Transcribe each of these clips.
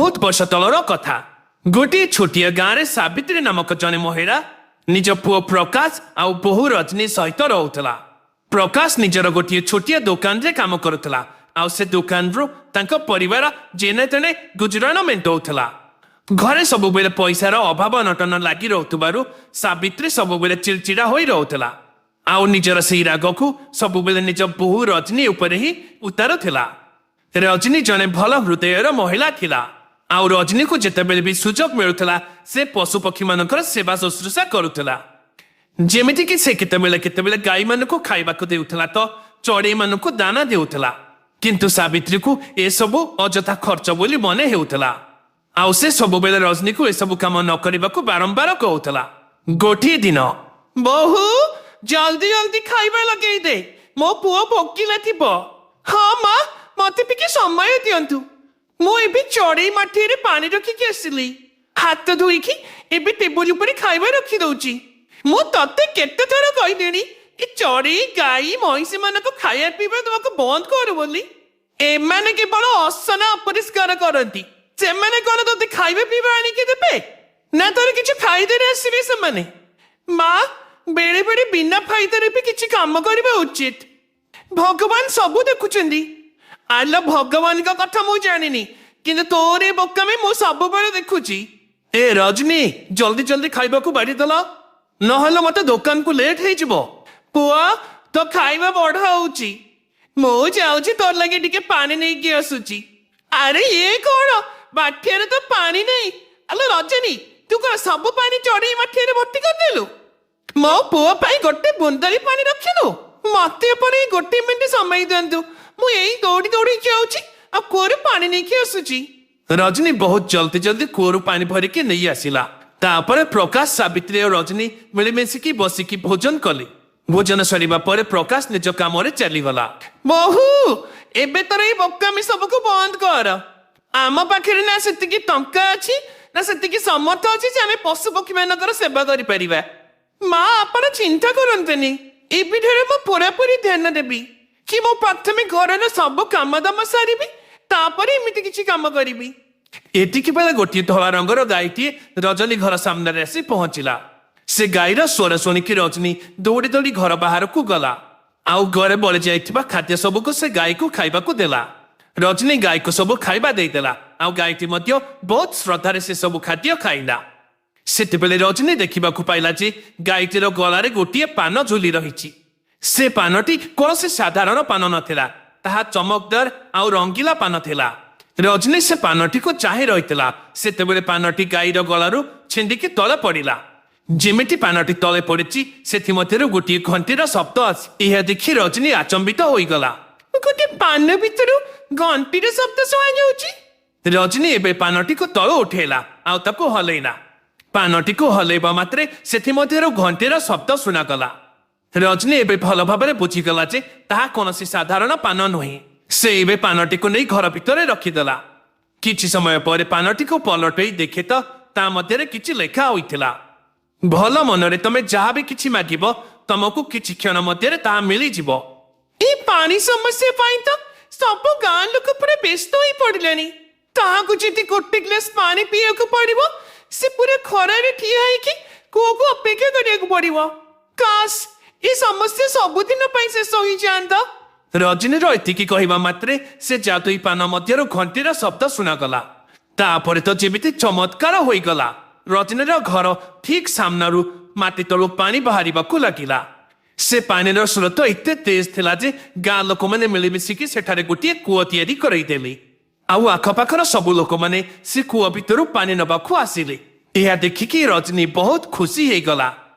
ବହୁତ ବର୍ଷ ତଳର କଥା। ଗୋଟିଏ ଛୋଟିଆ ଗାଁରେ ସାବିତ୍ରୀ ନାମକ ଜଣେ ମହିଳା ନିଜ ପୁଅ ପ୍ରକାଶ ଆଉ ବୋହୂ ରଜନୀ ସହିତ ରହୁଥିଲା। ପ୍ରକାଶ ନିଜର ଗୋଟିଏ ଛୋଟିଆ ଦୋକାନରେ କାମ କରୁଥିଲା ଆଉ ସେ ଦୋକାନରୁ ତାଙ୍କ ପରିବାର ଯେନେ ତେଣେ ଗୁଜୁରାଣ ମେଣ୍ଟଉଥିଲା। ଘରେ ସବୁବେଳେ ପଇସାର ଅଭାବ ଅନଟନ ଲାଗି ରହୁଥିବାରୁ ସାବିତ୍ରୀ ସବୁବେଳେ ଚିଡ଼ଚିଡ଼ା ହୋଇ ରହୁଥିଲା ଆଉ ନିଜର ସେଇ ରାଗକୁ ସବୁବେଳେ ନିଜ ବୋହୂ ରଜନୀ ଉପରେ ହିଁ ଉତାରୁଥିଲା। ରଜନୀ ଜଣେ ଭଲ ହୃଦୟର ମହିଳା ଥିଲା ଆଉ ରଜନୀକୁ ଯେତେବେଳେ ବି ସୁଯୋଗ ମିଳୁଥିଲା, ସେ ପଶୁ ପକ୍ଷୀମାନଙ୍କର ସେବା ଶୁଶ୍ରୂଷା କରୁଥିଲା। ଯେମିତିକି ସେ କେତେବେଳେ କେତେବେଳେ ଗାଈମାନଙ୍କୁ ଖାଇବାକୁ ଦେଉଥିଲା ତ ଚଢ଼େଇମାନଙ୍କୁ ଦାନା ଦେଉଥିଲା। କିନ୍ତୁ ସାବିତ୍ରୀକୁ ଏସବୁ ଅଯଥା ଖର୍ଚ୍ଚ ବୋଲି ମନେ ହେଉଥିଲା ଆଉ ସେ ସବୁବେଳେ ରଜନୀକୁ ଏସବୁ କାମ ନ କରିବାକୁ ବାରମ୍ବାର କହୁଥିଲା। ଗୋଟିଏ ଦିନ, ବୋହୂ, ଜଲ୍ଦି ଜଲ୍ଦି ଖାଇବା ଲଗେଇ ଦେ, ମୋ ପୁଅ ଭୋକିଲା ଥିବ। ହଁ ମା, ମତେ ଟିକେ ସମୟ ଦିଅନ୍ତୁ। ମୁଁ ଏବେ ଚଢ଼େଇ ମାଠିଆରେ ପାଣି ରଖିକି ଆସିଲି। ହାତ ଧୋଇକି ଏବେ ଟେବୁଲ ଉପରେ ଖାଇବା ରଖି ଦଉଛି। ମୁଁ ତତେ କେତେ ଥର କହିଲିଣି ଏ ଚଢ଼େଇ, ଗାଈ, ମଇଁଷି ମାନଙ୍କୁ ଖାଇବା ପିଇବା ଦେବାକୁ ବନ୍ଦ କର ବୋଲି। ଏମାନେ କେବଳ ଅସନା ଅପରିଷ୍କାର କରନ୍ତି। ସେମାନେ କଣ ତତେ ଖାଇବା ପିଇବା ଆଣିକି ଦେବେ ନା ତୋର କିଛି ଫାଇଦାରେ ଆସିବେ ସେମାନେ? ମା, ବେଳେ ବେଳେ ବିନା ଫାଇଦାରେ ବି କିଛି କାମ କରିବା ଉଚିତ। ଭଗବାନ ସବୁ ଦେଖୁଛନ୍ତି। ଆଲୋ, ଭଗବାନଙ୍କ କଥା ମୁଁ ଜାଣିନି, କିନ୍ତୁ ତୋର ଏ ବୋକାମି ମୁଁ ସବୁବେଳେ ଦେଖୁଛି। ଏ ରଜନୀ, ଜଲ୍ଦି ଜଲ୍ଦି ଖାଇବାକୁ ବାଢ଼ିଦେଲ, ନହେଲେ ମତେ ଦୋକାନକୁ ଲେଟ୍ ହେଇଯିବ। ପୁଅ, ତୋ ଖାଇବା ବଢା ହଉଛି। ମୁଁ ଯାଉଛି, ତୋର ଲାଗି ଟିକେ ପାଣି ନେଇକି ଆସୁଛି। ଆରେ, ଇଏ କଣ? ମାଠିଆରେ ତ ପାଣି ନାହିଁ। ଆଲୋ ରଜନୀ, ତୁ କଣ ସବୁ ପାଣି ଚଢେଇ ମାଠିଆରେ ଭର୍ତ୍ତି କରିଦେଲୁ? ମୋ ପୁଅ ପାଇଁ ଗୋଟେ ବୁନ୍ଦା ବି ପାଣି ରଖିନୁ? ମତେ ଏପଟେ ଏଇ ଗୋଟେ ମିନିଟ ସମୟ ଦିଅନ୍ତୁ। ମୁଁ ଏଇ ଦୌଡ଼ି ଦୌଡ଼ି ଯାଉଛି ଆଉ କୂଅରୁ ପାଣି ନେଇକି ଆସୁଛି। ରଜନୀ ବହୁତ ଜଲ୍ଦି ଜଲ୍ଦି କୂଅରୁ ପାଣି ଭରିକି ନେଇ ଆସିଲା। ତାପରେ ପ୍ରକାଶ, ସାବିତ୍ରୀ ଆଉ ରଜନୀ ମିଳିମିଶିକି ବସିକି ଭୋଜନ କଲେ। ଭୋଜନ ସରିବା ପରେ ପ୍ରକାଶ ନିଜ କାମରେ ଚାଲିଗଲା। ବୋହୂ, ଏବେ ତୋର ଏଇ ବୋକାମି ସବୁକୁ ବନ୍ଦ କର। ଆମ ପାଖରେ ନା ସେତିକି ଟଙ୍କା ଅଛି ନା ସେତିକି ସମର୍ଥ ଅଛି ଯେ ଆମେ ପଶୁ ପକ୍ଷୀ ମାନଙ୍କର ସେବା କରିପାରିବା। ମା, ଆପଣ ଚିନ୍ତା କରନ୍ତୁନି। ଏବେଠାରୁ ମୁଁ ପୁରାପୁରି ଧ୍ୟାନ ଦେବି କି ମୁଁ ପ୍ରଥମେ ଘରର ସବୁ କାମ ଦାମ ସାରିବି, ତାପରେ ଏମିତି କିଛି କାମ କରିବି। ଏତିକି ବେଳେ ଗୋଟିଏ ଧଳା ରଙ୍ଗର ଗାଈଟିଏ ରଜନୀ ଘର ସାମ୍ନାରେ ଆସି ପହଞ୍ଚିଲା। ସେ ଗାଈର ସ୍ୱର ଶୁଣିକି ରଜନୀ ଦୌଡ଼ି ଦୌଡ଼ି ଘର ବାହାରକୁ ଗଲା ଆଉ ଘରେ ବଳି ଯାଇଥିବା ଖାଦ୍ୟ ସବୁକୁ ସେ ଗାଈକୁ ଖାଇବାକୁ ଦେଲା। ରଜନୀ ଗାଈକୁ ସବୁ ଖାଇବା ଦେଇଦେଲା ଆଉ ଗାଈଟି ମଧ୍ୟ ବହୁତ ଶ୍ରଦ୍ଧାରେ ସେ ସବୁ ଖାଦ୍ୟ ଖାଇଲା। ସେତେବେଳେ ରଜନୀ ଦେଖିବାକୁ ପାଇଲା ଯେ ଗାଈଟିର ଗଳାରେ ଗୋଟିଏ ପାନ ଝୁଲି ରହିଛି। ସେ ପାନଟି କୌଣସି ସାଧାରଣ ପାନ ନଥିଲା, ତାହା ଚମକଦାର ଆଉ ରଙ୍ଗିଲା ପାନ ଥିଲା। ରଜନୀ ସେ ପାନଟିକୁ ଚାହିଁ ରହିଥିଲା। ସେତେବେଳେ ପାନଟି ଗାଈର ଗଳାରୁ ଛିଣ୍ଡିକି ତଳେ ପଡ଼ିଲା। ଯେମିତି ପାନଟି ତଳେ ପଡ଼ିଛି, ସେଥିମଧ୍ୟରୁ ଗୋଟିଏ ଘଣ୍ଟିର ଶବ୍ଦ ଆସି। ଏହା ଦେଖି ରଜନୀ ଆଚମ୍ବିତ ହୋଇଗଲା। ଗୋଟିଏ ପାନ ଭିତରୁ ଘଣ୍ଟିର ଶବ୍ଦ ଶୁଣାଯାଉଛି। ରଜନୀ ଏବେ ପାନଟିକୁ ତଳୁ ଉଠେଇଲା ଆଉ ତାକୁ ହଲେଇଲା। ପାନଟିକୁ ହଲେଇବା ମାତ୍ରେ ସେଥିମଧ୍ୟରୁ ଘଣ୍ଟିର ଶବ୍ଦ ଶୁଣାଗଲା। ରଜନୀ ଏବେ ଭଲ ଭାବରେ ବୁଝିଗଲା ଯେ ତାହା କୌଣସି ସାଧାରଣ ପାନ ନୁହେଁ। ସେ ଏବେ ପାନଟିକୁ ନେଇ ଘର ଭିତରେ ରଖିଦେଲା। କିଛି ସମୟ ପରେ ପାନଟିକୁ ପଲଟେଇ ଦେଖେ ତ ତା ମଧ୍ୟରେ କିଛି ଲେଖା ହୋଇଥିଲା, "ଭଲ ମନରେ ତମେ ଯାହା ବି କିଛି ମାଗିବ, ତମକୁ କିଛି କ୍ଷଣ ମଧ୍ୟରେ ତାହା ମିଳିଯିବ।" ଏଇ ପାଣି ସମସ୍ୟା ପାଇଁ ତ ସବୁ ଗାଁ ଲୋକ ପୁରା ବ୍ୟସ୍ତ ହୋଇ ପଡ଼ିଲେଣି। ତାହାକୁ ଯଦି ଗୋଟେ ଗ୍ଲାସ ପାଣି ପିଇବାକୁ ପଡିବ, ସେ ପୁରା ଖରାରେ ଠିଆ ହେଇକି କୂଅକୁ ଅପେକ୍ଷା କରିବାକୁ ପଡିବ। କାଶ, ଏ ସମସ୍ୟା ସବୁଦିନ ପାଇଁ ଶେଷ ହୋଇଯାଆନ୍ତା। ରଜନୀର ଏତିକି କହିବା ମାତ୍ରେ ସେ ଯାଦୁଇ ପାନ ମଧ୍ୟରୁ ଘଣ୍ଟିର ଶବ୍ଦ ଶୁଣାଗଲା। ତାପରେ ତ ଯେମିତି ଚମତ୍କାର ହୋଇଗଲା। ରଜନୀର ଘର ଠିକ ସାମ୍ନାରୁ ମାଟି ତଳୁ ପାଣି ବାହାରିବାକୁ ଲାଗିଲା। ସେ ପାଣିର ସ୍ରୋତ ଏତେ ତେଜ ଥିଲା ଯେ ଗାଁ ଲୋକମାନେ ମିଳିମିଶିକି ସେଠାରେ ଗୋଟିଏ କୂଅ ତିଆରି କରାଇଦେଲେ ଆଉ ଆଖପାଖର ସବୁ ଲୋକମାନେ ସେ କୂଅ ଭିତରୁ ପାଣି ନେବାକୁ ଆସିଲେ। ଏହା ଦେଖିକି ରଜନୀ ବହୁତ ଖୁସି ହେଇଗଲା।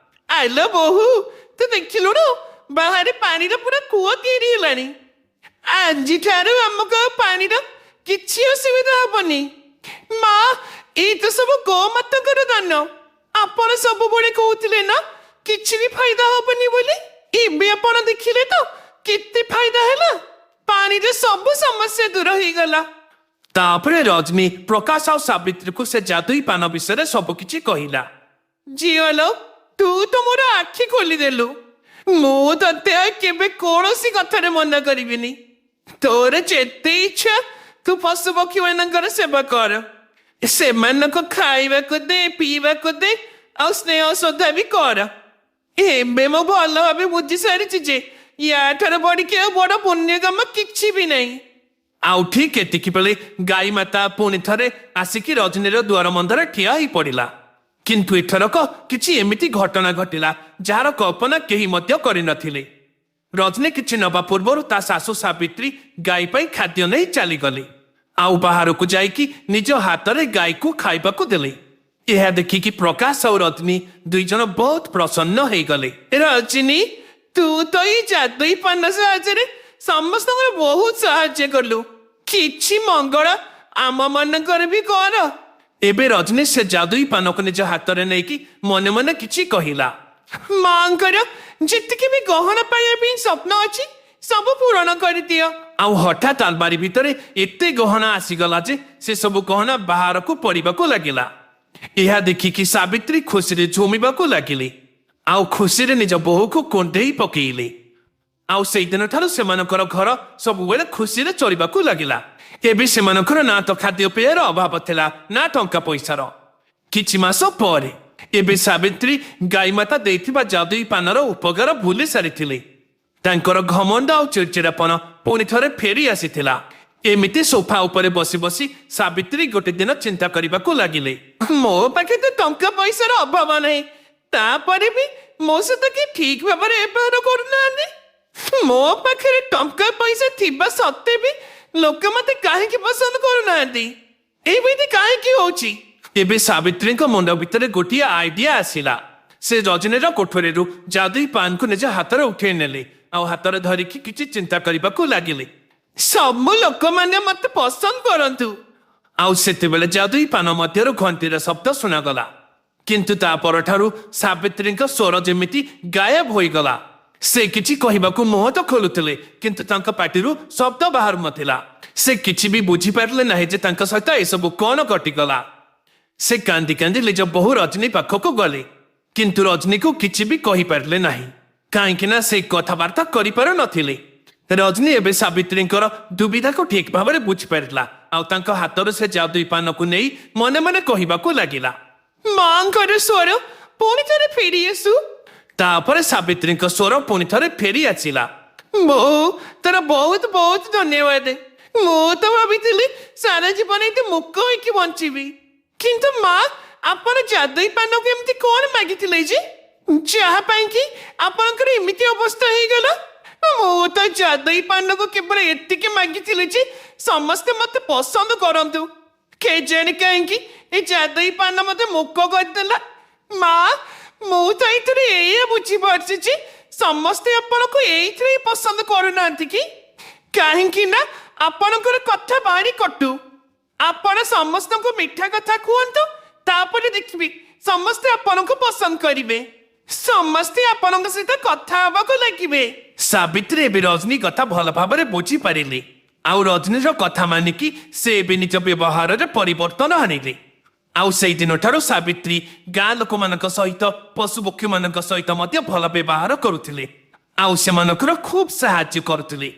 ଆଲୋ ବୋହୂ, ତୁ ଦେଖିଲୁଣୁ, ବାହାରେ ପାଣିର ପୁରା କୂଅ ତିଆରି ହେଲାଣି। ଆଜିଠାରୁ ଆମକୁ ଆଉ ପାଣିର କିଛି ଅସୁବିଧା ହବନି। ମା, ଏଇ ତ ସବୁ ଗୋମାତାଙ୍କର ଦାନ। ଆପଣ ସବୁବେଳେ କହୁଥିଲେ ନା କିଛି ବି ଫାଇଦା ହବନି ବୋଲି? ଏବେ ଆପଣ ଦେଖିଲେ ତ କେତେ ଫାଇଦା ହେଲା? ପାଣିର ସବୁ ସମସ୍ୟା ଦୂର ହେଇଗଲା। ତାପରେ ରଜନୀ ପ୍ରକାଶ ଆଉ ସାବିତ୍ରୀକୁ ସେ ଯାଦୁଇ ପାନ ବିଷୟରେ ସବୁ କିଛି କହିଲା। ଝିଅ ଲୋ, ତୁ ତ ମୋର ଆଖି ଖୋଲିଦେଲୁ। ମୁଁ ତତେ ଆଉ କେବେ କୌଣସି କଥାରେ ମନା କରିବିନି। ତୋର ଯେତେ ଇଚ୍ଛା, ତୁ ପଶୁ ପକ୍ଷୀ ମାନଙ୍କର ସେବା କର। ସେମାନଙ୍କୁ ଖାଇବାକୁ ଦେ, ପିଇବାକୁ ଦେ ଆଉ ସ୍ନେହ ଶ୍ରଦ୍ଧା ବି କର। ଏବେ ମୁଁ ଭଲ ଭାବେ ବୁଝି ସାରିଛି ଯେ ୟାଠାରୁ ବଢିକି ଆଉ ବଡ ପୁଣ୍ୟ କାମ କିଛି ବି ନାହିଁ। ଆଉ ଠିକ ଏତିକି ବେଳେ ଗାଈ ମାତା ପୁଣି ଥରେ ଆସିକି ରଜନୀର ଦୁଆର ମନ୍ଧରେ ଠିଆ ହେଇ ପଡ଼ିଲା। କିନ୍ତୁ ଏଥରକ କିଛି ଏମିତି ଘଟଣା ଘଟିଲା, ଯାହାର କଳ୍ପନା କେହି ମଧ୍ୟ କରିନଥିଲେ। ରଜନୀ କିଛି ନବା ପୂର୍ବରୁ ତା ଶାଶୁ ସାବିତ୍ରୀ ଗାଈ ପାଇଁ ଖାଦ୍ୟ ନେଇ ଚାଲିଗଲେ ଆଉ ବାହାରକୁ ଯାଇକି ନିଜ ହାତରେ ଗାଈକୁ ଖାଇବାକୁ ଦେଲେ। ଏହା ଦେଖିକି ପ୍ରକାଶ ଆଉ ରଜନୀ 2 ଜଣ ବହୁତ ପ୍ରସନ୍ନ ହେଇଗଲେ। ରଜନୀ, ତୁ ତ ଏଇ ଯାଦୁଇ ପାନ ସାହାଯ୍ୟରେ ସମସ୍ତଙ୍କର ବହୁତ ସାହାଯ୍ୟ କଲୁ। କିଛି ମଙ୍ଗଳ ଆମ ମାନଙ୍କର ବି କର। ଏବେ ରଜନୀ ସେ ଯାଦୁଇ ପାନକୁ ନିଜ ହାତରେ ନେଇକି ମନେ ମନେ କିଛି କହିଲା। ମାଙ୍କର ଯେତିକି ବି ଗହଣା ପାଇବା ପାଇଁ ସ୍ୱପ୍ନ ଅଛି, ସବୁ ପୂରଣ କରିଦିଅ। ଆଉ ହଠାତ୍ ଆଲମାରି ଭିତରେ ଏତେ ଗହଣା ଆସିଗଲା ଯେ ସେ ସବୁ ଗହଣା ବାହାରକୁ ପଡ଼ିବାକୁ ଲାଗିଲା। ଏହା ଦେଖିକି ସାବିତ୍ରୀ ଖୁସିରେ ଝୁମିବାକୁ ଲାଗିଲେ ଆଉ ଖୁସିରେ ନିଜ ବୋହୂକୁ କୁଣ୍ଢେଇ ପକେଇଲେ। ଆଉ ସେଇଦିନ ଠାରୁ ସେମାନଙ୍କର ଘର ସବୁବେଳେ ଖୁସିରେ ଚଳିବାକୁ ଲାଗିଲା। ଏବେ ସେମାନଙ୍କର ନା ତ ଖାଦ୍ୟପେୟର ଅଭାବ ଥିଲା, ନା ଟଙ୍କା ପଇସାର। କିଛି ମାସ ପରେ ଏବେ ସାବିତ୍ରୀ ଗାଈ ମାତା ଦେଇଥିବା ଯାଦୁଇ ପାନର ଉପକାର ଭୁଲି ସାରିଥିଲେ। ତାଙ୍କର ଘମଣ୍ଡ ଆଉ ଚିଡ଼ଚିଡ଼ାପଣ ପୁଣି ଥରେ ଫେରି ଆସିଥିଲା। ଏମିତି ସୋଫା ଉପରେ ବସି ବସି ସାବିତ୍ରୀ ଗୋଟେ ଦିନ ଚିନ୍ତା କରିବାକୁ ଲାଗିଲେ, ମୋ ପାଖେ ତ ଟଙ୍କା ପଇସାର ଅଭାବ ନାହିଁ, ତାପରେ ବି ମୋ ସହିତ କି ଠିକ ଭାବରେ ବ୍ୟବହାର କରୁନାହାନ୍ତି। ମୋ ପାଖରେ ଟଙ୍କା ପଇସା ଥିବା ସତ୍ତ୍ୱେ ବି ଲୋକ ମତେ କାହିଁକି ପସନ୍ଦ କରୁନାହାନ୍ତି? ଏମିତି କାହିଁକି ହଉଛି? ଏବେ ସାବିତ୍ରୀଙ୍କ ମୁଣ୍ଡ ଭିତରେ ଗୋଟିଏ ଆଇଡିଆ ଆସିଲା। ସେ ରଜନୀର କୋଠରୀରୁ ଯାଦୁଇ ପାନକୁ ନିଜ ହାତରେ ଉଠେଇ ନେଲେ ଆଉ ହାତରେ ଧରିକି କିଛି ଚିନ୍ତା କରିବାକୁ ଲାଗିଲେ। ସବୁ ଲୋକମାନେ ମତେ ପସନ୍ଦ କରନ୍ତୁ। ଆଉ ସେତେବେଳେ ଯାଦୁଇ ପାନ ମଧ୍ୟରୁ ଘଣ୍ଟିର ଶବ୍ଦ ଶୁଣାଗଲା। କିନ୍ତୁ ତା ପରଠାରୁ ସାବିତ୍ରୀଙ୍କ ସ୍ୱର ଯେମିତି ଗାୟବ ହୋଇଗଲା। ସେ କିଛି କହିବାକୁ ମୁହଁ ତ ଖୋଲୁଥିଲେ, କିନ୍ତୁ ତାଙ୍କ ପାଟିରୁ ଶବ୍ଦ ବାହାରୁ ନଥିଲା। ସେ କିଛି ବି ବୁଝିପାରିଲେ ନାହିଁ ଯେ ତାଙ୍କ ସହିତ ଏସବୁ କଣ ଘଟିଗଲା। ସେ କାନ୍ଦି କାନ୍ଦି ନିଜ ବୋହୂ ରଜନୀ ପାଖକୁ ଗଲେ, କିନ୍ତୁ ରଜନୀକୁ କିଛି ବି କହିପାରିଲେ ନାହିଁ, କାହିଁକି ନା ସେ କଥାବାର୍ତ୍ତା କରିପାରୁ ନଥିଲେ। ରଜନୀ ଏବେ ସାବିତ୍ରୀଙ୍କର ଦୁବିଧାକୁ ଠିକ ଭାବରେ ବୁଝିପାରିଲା ଆଉ ତାଙ୍କ ହାତରୁ ସେ ଯାଦୁଇ ପାନକୁ ନେଇ ମନେ ମନେ କହିବାକୁ ଲାଗିଲା, ମାଙ୍କର ସ୍ୱର ପୁଣି ଥରେ ଫେରି ଆସୁ। ତାପରେ ସାବିତ୍ରୀଙ୍କ ସ୍ୱର ପୁଣି ଥରେ ଫେରି ଆସିଲା। ବୋଉ, ତୋର ବହୁତ ବହୁତ ଧନ୍ୟବାଦ। ମୁଁ ତ ଭାବିଥିଲି ସାରା ଜୀବନ ଏମିତି ମୂକ ହେଇକି ବଞ୍ଚିବି। କିନ୍ତୁ ମା, ଆପଣ ଯାଦୁଇ ପାନକୁ ଏମିତି କଣ ମାଗିଥିଲେ ଯେ ଯାହା ପାଇଁ କି ଆପଣଙ୍କର ଏମିତି ଅବସ୍ଥା ହେଇଗଲା? ମୁଁ ତ ଯାଦୁଇ ପାନକୁ କେବଳ ଏତିକି ମାଗିଥିଲି ଯେ ସମସ୍ତେ ମତେ ପସନ୍ଦ କରନ୍ତୁ। କେଜାଣି କାହିଁକି ଏ ଯାଦୁଇ ପାନ ମତେ ମୂକ କରିଦେଲା। ମା, ମୁଁ ତ ଏଇଥିରେ ଏଇଆ ବୁଝିପାରୁଛି ଯେ ସମସ୍ତେ ଆପଣଙ୍କୁ ଏଇଥିରେ ହିଁ ପସନ୍ଦ କରୁନାହାନ୍ତି କି କାହିଁକି ନା ଆପଣଙ୍କର କଥା ଭାରି କଟୁ। ଆପଣ ସମସ୍ତଙ୍କୁ ମିଠା କଥା କୁହନ୍ତୁ, ତାପରେ ଦେଖିବି ସମସ୍ତେ ଆପଣଙ୍କୁ ପସନ୍ଦ କରିବେ, ସମସ୍ତେ ଆପଣଙ୍କ ସହିତ କଥା ହେବାକୁ ଲାଗିବେ। ସାବିତ୍ରୀ ଏବେ ରଜନୀ କଥା ଭଲ ଭାବରେ ବୁଝିପାରିଲେ ଆଉ ରଜନୀର କଥା ମାନିକି ସେ ଏବେ ନିଜ ବ୍ୟବହାରରେ ପରିବର୍ତ୍ତନ ଆଣିଲେ। ଆଉ ସେଇଦିନଠାରୁ ସାବିତ୍ରୀ ଗାଁ ଲୋକମାନଙ୍କ ସହିତ, ପଶୁପକ୍ଷୀମାନଙ୍କ ସହିତ ମଧ୍ୟ ଭଲ ବ୍ୟବହାର କରୁଥିଲେ ଆଉ ସେମାନଙ୍କର ଖୁବ୍ ସାହାଯ୍ୟ କରୁଥିଲେ।